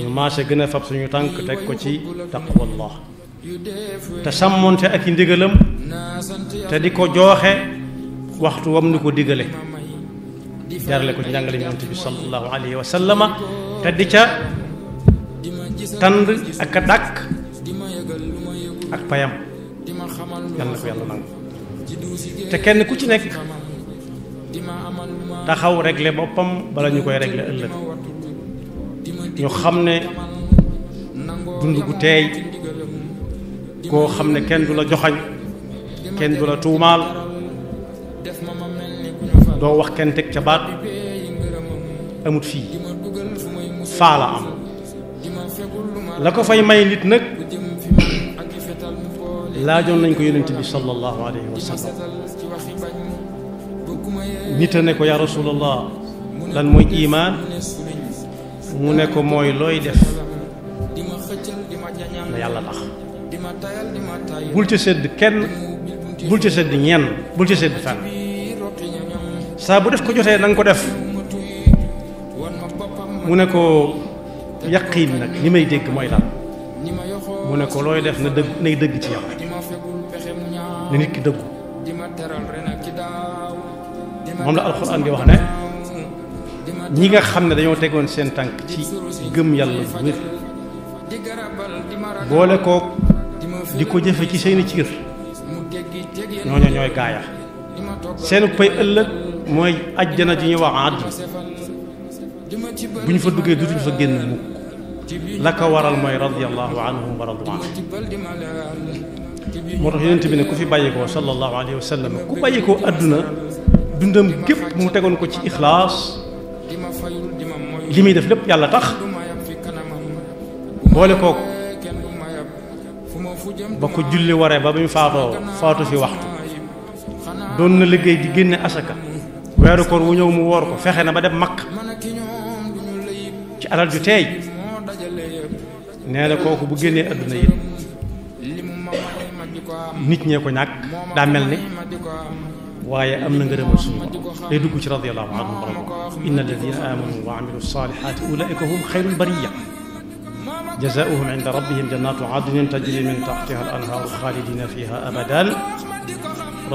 ñu maase gën a fab suñu tànk teg ko ci taqwallah te sàmmoonte ak i ndigalam te di ko jooxe waxtu wam ni ko digale jarale ko ci njàngale Yonent bi sallallahu alayhi wa sallama te di ca tànd ak a dàkk ak payam yal na ko yàlla nangu te kenn ku ci nekk taxaw régler boppam bala ñu koy régler ëllëg ñu xam ne dund gu teey koo xam ne kenn du la joxañ kenn du la tuumaal doo wax kenn teg ca baat amut fii faa la am la ko fay may nit nag laajoon nañ ko Yonent bi sallallahu alayhi wa sallam nit a ne ko yaa rasulallah lan mooy imaan mu ne ko mooy looy def na yàlla tax bul ca sedd kenn bul ca sedd ñenn bul ca sedd fenn saa bu def ko jotee na nga ko def mu ne ko yaqiin nag li may dégg mooy lan mu ne ko looy def na dëgg nay dëgg ci yow ne nit ki dëggu moom la alxuraan di wax ne ñi nga xam ne dañoo tegoon seen tànk ci gëm yàlla bu wér boole kook di ko jëfe ci seeni cër ñooñu ñooy gaaya seenu pay ëllëg mooy ajjana ji ñuy wax àdd bu ñu fa duggee dutuñu fa génn mukk la ko waral mooy radiyallahu anhum wa radu anhu moo tax Yonent bi ne ku fi bàyyikoo sallallahu alayhi wa sallam ku bàyyikoo àdduna dundam gépp mu tegoon ko ci ixlaas li muy def lépp yàlla tax boole kook ba ko julli waree ba mu faatu fi waxtu doon na liggéey di génne asaka weeru koor wu ñëw mu woor ko fexe na ba dem Makka ci alal ju teey nee na kooku bu génnee àdduna yi nit ñee ko ñàkk daa mel ni waaye am na ngërëmal suñu borom day dugg ci radiyallahu anhum wa radu inna alladina amanu wa amilu salihati ulaika hum xayrul bariya jazaauhum inda rabbihim jannatu adnin tajri min taxtiha al anhaaru xaalidina fiha abadan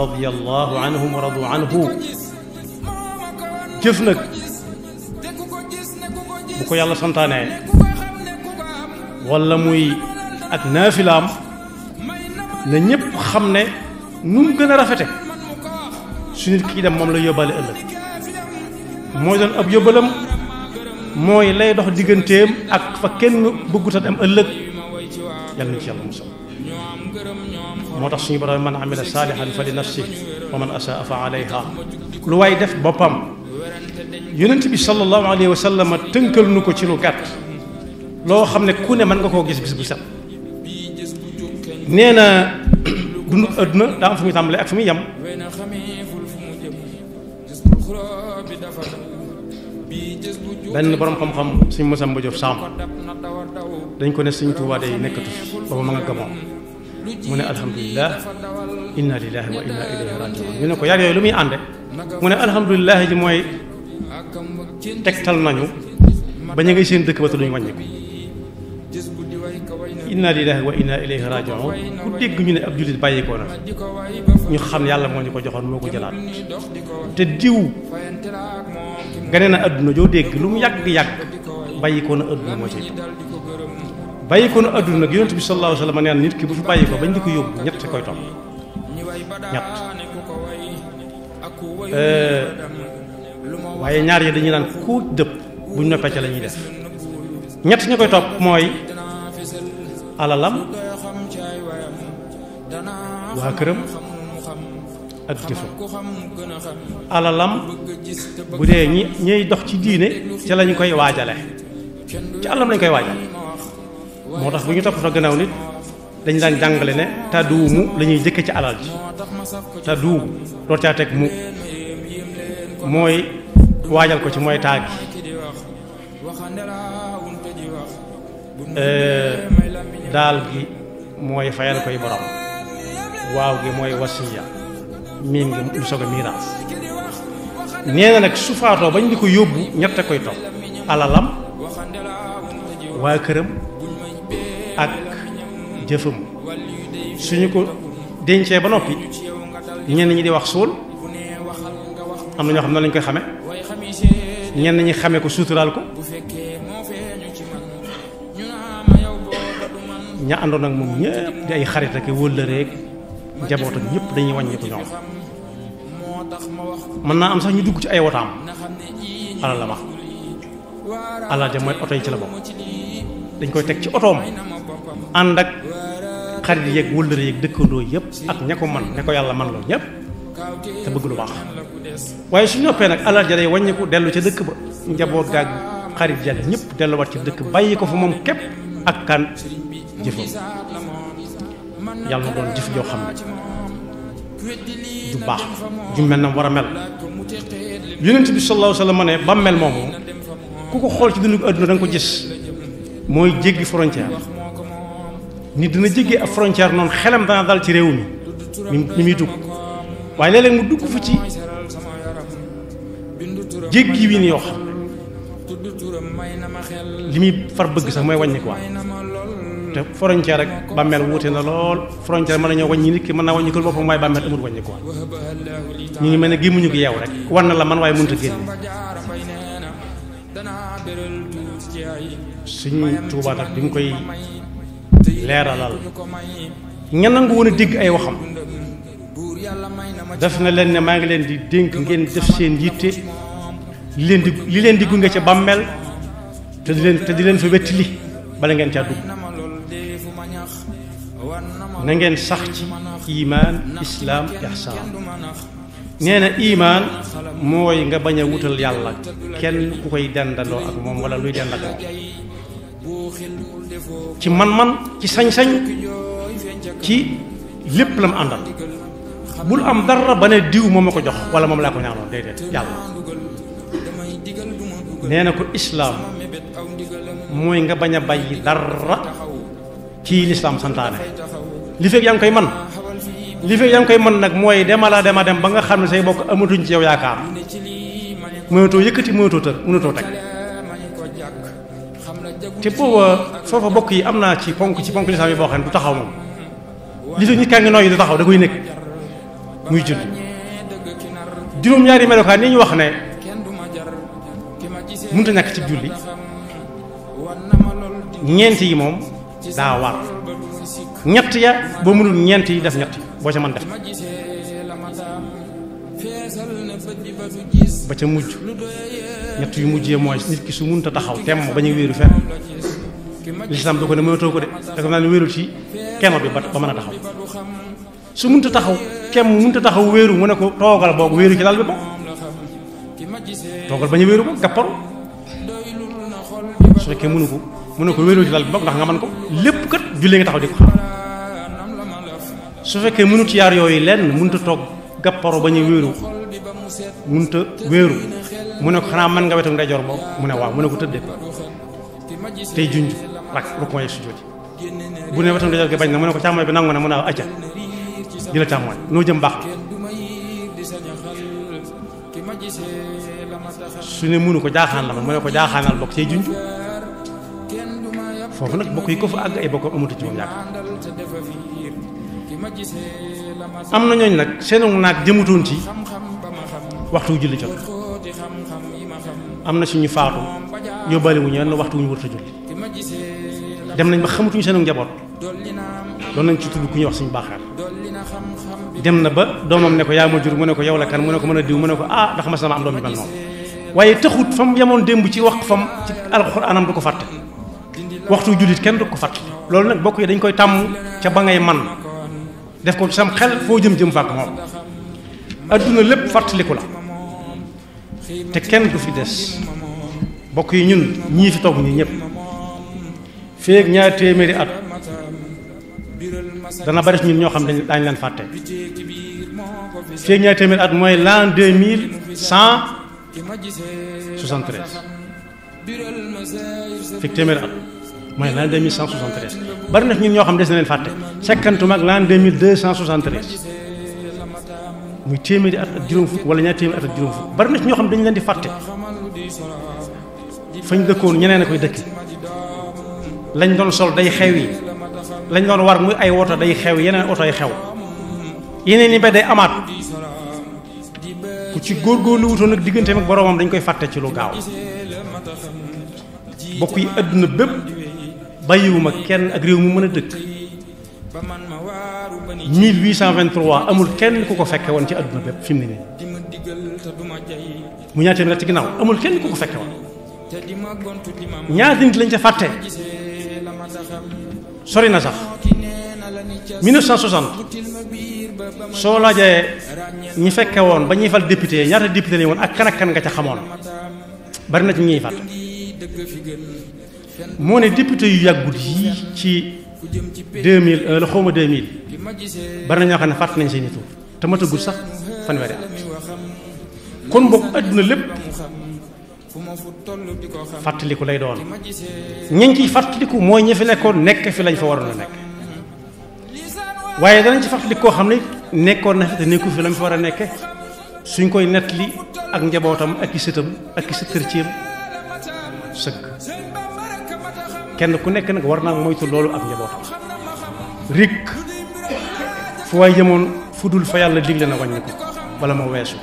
radiyallahu anhum wa radu anhu jëf nag bu ko yàlla santaanee wala muy ak naafilaam na ñépp xam ne nu mu gën a rafete su nit kii dem moom la yóbbaale ëllëg mooy doon ab yóbbalam mooy lay dox digganteem ak fa kenn bëggut a dem ëllëg yàlla na ci yàlla musal moo tax suñu borom man amila saalihan fa li nafsi wa man asaa fa alayha lu waay def boppam Yonent bi sallallahu alayhi wa sallam tënkal nu ko ci lu gàtt loo xam ne ku ne mën nga koo gis bis bu set nee na dund àdduna daa am fu muy tàmbalee ak fu muy yem benn borom xam-xam suñ Masamba Jóob Saam dañ ko ne Sëñ Tuubaa day nekkatu fi booba ma nga gamoo mu ne alhamdulilah inna lillahi wa inna ilayhi rajiun ñu ne ko yar yooyu lu muy ànde mu ne alhamdulilah ji mooy tegtal nañu ba ñu ngay seen dëkk ba te duñu wàññi ko inna lillahi wa inna ilayhi rajiun ku dégg ñu ne ab jullit bàyyikoo na ñu xam yàlla moo ñu ko joxoon moo ko jëlaat te diw gane na adduna joo dégg lu mu yàgg-yàgg bàyyikoo na adduna moo ci bàyyikoo na adduna nag Yonent bi sallallahu alayhi wa sallam neen nit ki bu fi bàyyikoo bañ di ko yóbbu ñett koy topp ñett waaye ñaar yi dañuy naan ku dëpp buñ noppee ca la ñuy def ñett ña koy topp mooy alalam waa këram ak jëfam alalam bu dee ñiy dox ci diine ca lañu koy waajale ci alalam lañu koy waajale moo tax bu ñu toppatoo gannaaw nit dañu daan jàngale ne tàdduumu la ñuy jëkke ci alal ji tàdduumu door caa teg mu mooy waajal ko ci mooy taag daal gi mooy fayal koy borom waaw gi mooy wasiya miim gi mu soog a miiraas nee na nag su faatoo bañ di ko yóbbu ñett koy topp alalam waa këram ak jëfam suñu ko dencee ba noppi ñenn ñi di wax suul am na ñoo xam ne lañ koy xame ñenn ñi xame ko suuturaal ko ña àndoon ak moom ñëpp di ay xarit ak wëllëreek njaboot ak ñëpp dañuy wàññi ko ñoom mën naa am sax ñu dugg ci ay wotaam alal la wax alal ja mooy oto yi ci la bokk dañ koy teg ci otoom ànd ak xarit yeeg wëllëre yeeg dëkkandoo yëpp ak ña ko man ña ko yàlla man loolu ñëpp te bëgg lu baax waaye su ñoppee nag alal ja day wàññiku dellu ca dëkk ba njaboot gaag xarit ja ñëpp delluwaat ci dëkk bàyyi ko fa moom képp ak kan jëfam yàlla na doon jëf joo xam ne ju baax ju mel na war a mel yonent bi sallallahu alayhi wa sallam ne bàmmeel moomu ku ko xool ci dundu àdduna da nga ko gis mooy jéggi frontière nit dina jéggee ab frontière noonu xelam dana dal ci réew mi ni muy dugg waaye léeg-léeg mu dugg fa ci jéggi wi ni yoo xam li muy far bëgg sax mooy wàññi quoi te frontière rek bàmmeel wuute na lool frontière mën na ñoo wàññi nit ki mën naa wàññi ko boppam waaye bàmmeel amul wàññi quoi ñu ngi mel ne gémmuñu gi yeew rek war na la man waaye mënut a génne suñu Tuubaa nag bi mu koy leeralal ña nangu woon a dégg ay waxam def na leen ne maa ngi leen di dénk ngeen def seen yitte li leen di gunge ca bàmmeel te di leen fa wetti li bala ngeen caa dugg na ngeen sax ci imaan islaam ihsaan nee na imaan mooy nga bañ a wutal yàlla kenn ku koy dendandoo ak moom wala luy dend ak moom ci man-man ci sañ-sañ ci lépp la mu àndal bul am dara ba ne diw moom ma ko jox wala moom laa ko ñaanoon déedéet yàlla nee na ko islaam mooy nga bañ a bàyyi dara ci lislaam santaane li fekk yaa ngi koy man li fekk yaa ngi koy man nag mooy dema dem ba nga xam ne say bokk amatuñ ci yow yaakaar mënatoo yëkkati mënatoo tër mënatoo teg te booba foofa bokk yi am naa ci ponk lislaam yi boo xam ne du taxaw moom li fekk nit kaa ngi nooyi du taxaw da koy nekk muy julli juróom-ñaari melokaan ni ñu wax ne mënut a ñàkk ci julli ñeent yi moom daa war ñett ya boo mënul ñeent yi def ñett boo ca mën def ba ca mujj ñett yu mujjee mooy nit ki su mënut a taxaw temm bañ a wéeru fenn lislaam du ko ne mënatoo ko de da ko naan wéerul ci kenn bi ba mën a taxaw su mënut a taxaw kenn mënut a taxaw wéeru mu ne ko toogal boog wéeru ci lal bi boog toogal bañ a wéeru boog gàpparu su fekkee mënu ko wéeru ci lal bi boog ndax nga mën ko lépp kat jullee nga taxaw di ko xam su fekkee mënut yaar yooyu lenn mënut a toog gàpparu bañ a wéeru mënut a wéeru mu ne ko xanaa mën nga wetu ndeyjoor boobu mu ne waaw mu ne ko tëddee ko tey junj rak rukon yeeg sujjóot bu ne wetu ndeyjoor gi bañ na mu ne ko càmmooñ bi nangu na mu ne waaw acca di la càmmooñ noo jëm baax su ne mënu ko jaaxaan la mu ne ko jaaxaanal bokk cay junj foofu nag bokk yi ko fa àgg ay bokk amatu ci moom yaakaar am na ñooñ nag seenu naag jëmutoon ci waxtu julli jot am na suñu faatu yóbbaale wu ñu yenn waxtu wu ñu warut a julli dem nañ ba xamatuñu seenu njaboot doon nañ ci tudd ku ñuy wax suñu baaxaar dem na ba doomam ne ko yaa ma jur mu ne ko yow la kan mu ne ko mën a diw mu ne ko ah ndax mas na ma am doom bi mel noonu waaye taxut fam yemoon démb ci wax fam ci alxuraanam du ko fàtte waxtu jullit kenn du ko fàtte loolu nag bokk yi dañ koy tàmm ca ba ngay man def ko sam xel foo jëm fàkk moom adduna lépp fàttaliku la te kenn du fi des bokk yi ñun ñii fi toog ñi ñëpp feek ñaar téeméeri at dana bari ñun ñoo xam daañu leen fàtte feek ñaar téeméeri at mooy l'an 2173 feek téeméeri at mooy l'an 2173 bari na ñun ñoo xam des na leen fàtte sekkantuma ak l'an 2273 muy téeméeri at ak juróom fukk wala ñaar téeméeri at ak juróom fukk bari na ñoo xam dañu leen di fàtte fañ dëkkoon ñeneen a koy dëkk lañ doon sol day xew yi lañ doon war muy ay woto day xew yeneen oto yi xew yeneen yi ba day amaat ku ci góorgóorlu wutoon nag digganteem ak boroomam dañ koy fàtte ci lu gaaw bokk yi àdduna bépp bàyyiwuma kenn ak réew mu mën a dëkk 1823 amul kenn ku ko fekke woon ci àdduna bépp fi mu ne nii mu ñaar téeméer ci ginnaaw amul kenn ku ko fekke woon ñaata nit lañ ca fàtte sori na sax 1960 soo laajee ñi fekke woon ba ñuy fal député ñaata député lañ woon ak kan nga ca xamoon bari na ci ñuy fàtte moo ne député yu yàggut yi ci 2001 la xawma 2000 bari na ñoo xam ne fàtte nañ seeni tur te matagul sax fanweeri at kon bokk àdduna lépp fàttaliku lay doon ñañ ciy fàttaliku mooy ñi fi nekkoon nekk fi lañ fa waroon a nekk waaye danañ ci fàttaliku koo xam ne nekkoon na fi te nekku fi lañ fa war a nekke suñ koy nettali ak njabootam ak i sëtam ak i sët kër ceem sëkk kenn ku nekk nag war naa moytu loolu ak njabootam rik fu waay jëmoon fu dul fa yàlla digle na wàññi ko bala ma weesu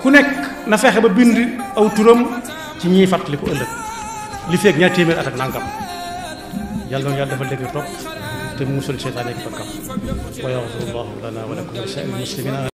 ku nekk na fexe ba bind aw turam ci ñiy fàttali ko ëllëg li feeg ñaar téeméer at ak nangam yàlla noonu yàlla dafa dégg topp te mu musal seytaane ak bakkam wa yaxfirullahu lana wa lakum wa li saa'iril muslimina